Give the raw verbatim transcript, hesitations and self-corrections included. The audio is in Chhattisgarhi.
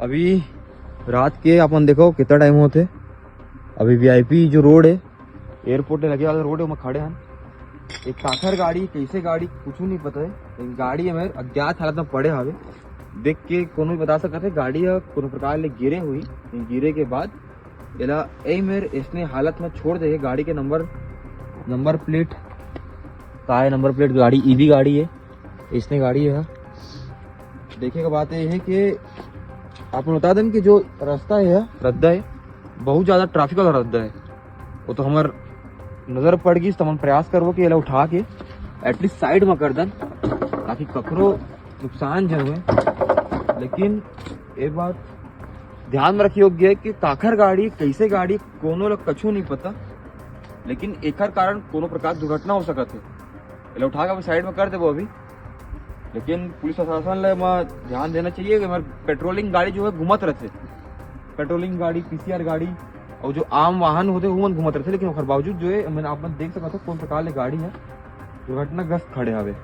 अभी रात के अपन देखो कितना टाइम होथे। अभी वीआईपी जो रोड है, एयरपोर्ट ले लगे वाला रोड है, ओमा खड़े हन। एक काखर गाड़ी, कैसे गाड़ी, कुछ नहीं पता है, लेकिन गाड़ी है मेर अज्ञात हालत में पड़े हवे। देख के कोनो भी बता सकत है गाड़ी ह कोनो प्रकार ले गिरे हुई। गिरे के बाद एला ए मेर ऐसने हालत में छोड़ दे हे। गाड़ी के नंबर, नंबर प्लेट का है, नंबर प्लेट गाड़ी ईवी गाड़ी है, ऐसने गाड़ी है। देखे के बात ये है कि आप बता दें कि जो रास्ता है, रद्दा है, बहुत ज़्यादा ट्रैफिक वाला रद्दा है। वो तो हमार नज़र पड़ गई, तो हम प्रयास करबो कि एला उठा के एटलीस्ट साइड में कर दन, ताकि ककरो नुकसान जन हुए। लेकिन एक बात ध्यान में रखे योग्य है कि काखर गाड़ी, कैसे गाड़ी, कोनो ला कछु नहीं पता, लेकिन एकर कारण कोनो प्रकार दुर्घटना हो सकत है। एला उठा के साइड में कर देबो अभी, लेकिन पुलिस प्रशासन ले एमा ध्यान देना चाहिए कि हमार पेट्रोलिंग गाड़ी जो है घूमत रहते, पेट्रोलिंग गाड़ी, पीसीआर गाड़ी और जो आम वाहन होते वो मन घूमत रहते, लेकिन ओकर बावजूद जो है मैंने आप मन देख सकत हो कौन प्रकार ले गाड़ी है दुर्घटनाग्रस्त खड़े हवे।